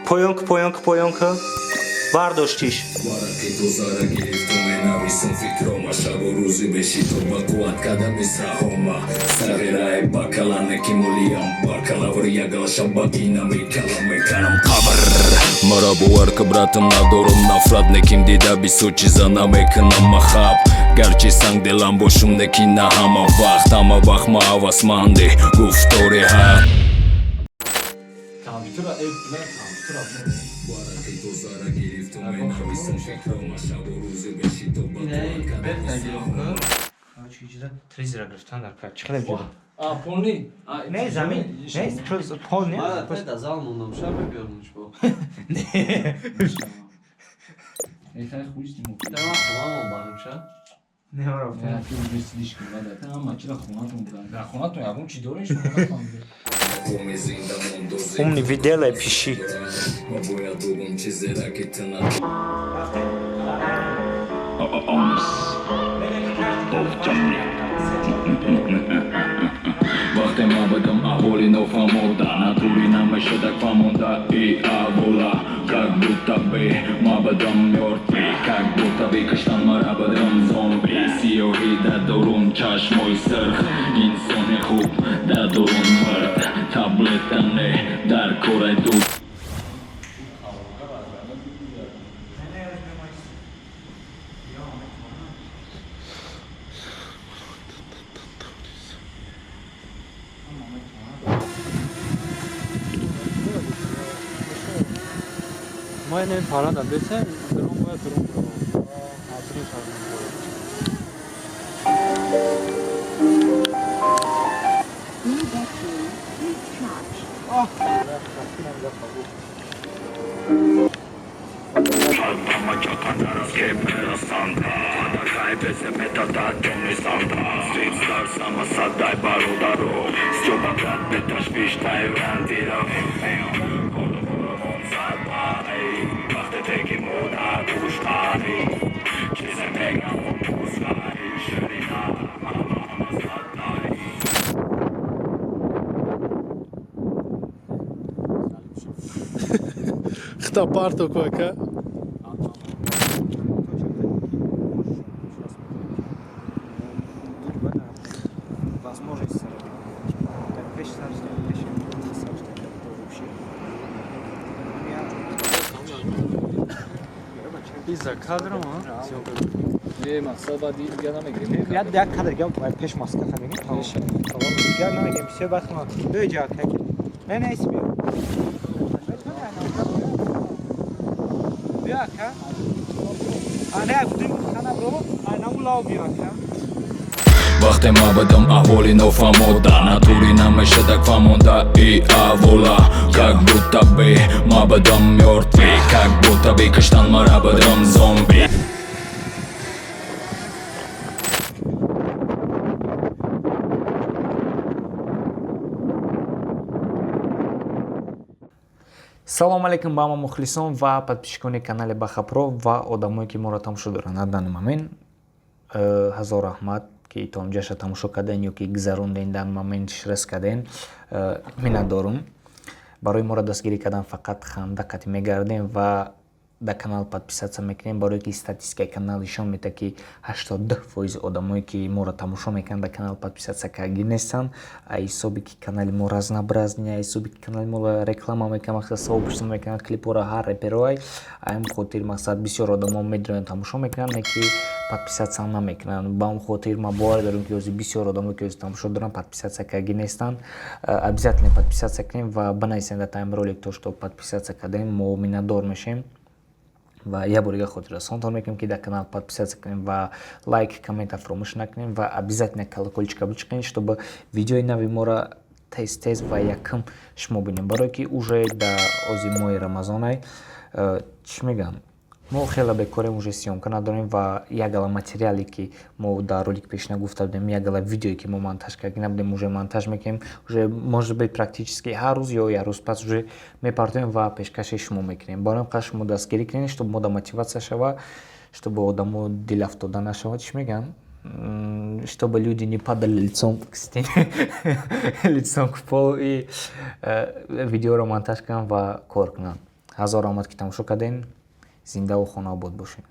Поён ку, поён ку, поён ку. Бардоштиш. Варақи тозара гирифту менависум фикрома, шабу рӯзи бешитоб ба қувват када мисраҳома, сағираи бакалане ки молиям бакалавр ягалаша багина мекалам, меканам қабр. Мара бовар ка, братам, надорум нафрат, неким дида бисёр чиза намекунам махаб. Гарчи сангдилам бошум, неки на ҳама вақт, ҳама вақт ма ҳавасманди гуфтори ҳақ. Компютера, не, компютера. Варақи тозара гирифту менависум фикрома, шабу рӯзи бешитоб ба қувват када мисраҳома. Тризера гирифтан дар кар. Чӣ хеле ҷудо? А, полни? Не, замин. Не, пол не. Мара та зал мондам, ша бибиёрмуш бо. Эй, хуй с ним. Та ман хонамон барем ша. Не, маро. Не, ты уже слишком, да, та ҳама чира хонатон будан. Дар хонатон ягон чи дорем, шумо нафаҳмидед. Қоми зинда мондозӣ. Умный видела, пиши. Ма бояд бугум чизера ки ту на Вақте ман будам аҳволи нофаҳмода, натури намешудак фаҳмонда и аҳвола. Как будто бы ма будам мёртвый, как будто бы киштан мара будам зомби. Сиёҳӣ дар дурун, чашмои сирх, инсони хуб дар дурун мирд. Таблетка не дар кораи ду. Ма ин парада бесем, дрон бояд дрон бирав. Ҳазрин шавем. New battery recharge. Хта парто кока. Возможность пеш саршта, пеш саршта, вообще. И за кадром, а? Съёмка. Не, мақсад баъд дига намегирем. Я як кадр гап пеш маска хамегим. Тамом. Дигар намегем. Всё, баъд хона. Биё ҷа как. Не, не, иси биё. Биё ака. А не, гудим хана бро. Айна улав биё ака. Вақте ман будам аҳволи нофаҳмода, натури намешудак фаҳмонда и аҳвола. Как будто бы ма будам мёртвый, как будто бы киштан мара будам зомби. Салом алейкум ба ҳама мухлисон ва подписчикони канали Бахапро ва одамое, ки моро тамошо доранд на данный момент. Ҳазор раҳмат, ки то инҷаша тамошо карден ё ки гузаронден, дар момент ширас карден. Миннатдорум. Барои моро дастгирӣ кардан фақат ханда қатӣ мегардем ва дар канал подписаться мекунем, барое ки статистикаи канал нишон медиҳад, ки 82% одамое, ки моро тамошо мекунанд, дар канал подписаться кардагӣ нестанд. А ҳисоби ки канали мо разнообразный, ҳисоби ки канали мо реклама мекунад, мақсад, сообщество мекунад, клипҳоро ҳар репероай, ҳамин хотир, мақсад, бисёр одамо медонанд, тамошо мекунанд, не ки подписаться намекунанд. Ба он хотир ман бовар дорам, ки ҳозир бисёр одамое, ки ҳозир тамошо доранд, подписаться кардагӣ нестанд. Обязательно подписаться кунем ва бинависем дар таи ролик то, что подписаться кардем, мо миннатдор мешем. Ва як бор дига хотиррасонтон мекунем, ки дар канал подписаться кунем ва лайк, коммента фаромӯш накунем ва обязательно колокольчика бичиқем, чтобы видеои нави моро тез тез ва якум шумо бинем, барое ки уже дар ози моҳи Рамазонай, чӣ мегӯям, мо хеле бекорем, уже съёмка надорем ва як гала материале, ки мо дар ролик пешина гуфта будем, як гала видеое, ки мо монтаж карда набудем, уже монтаж мекунем. Уже, может быть, практически ҳар рӯз ё як рӯз пас уже мепартоем ва пешкаши шумо мекунем. Барои ҳам қадр шумо дастгирӣ кунед, чтобы мода мотиватсия шава, чтобы одамо дилафтода нашавад, чӣ мегӯям, чтобы люди не падали лицом к стене, лицом к полу и видеоро монтаж кунанд ва кор кунанд. Ҳазор раҳмат, ки тамошо кардем. Зиндаву хонаобод бошед.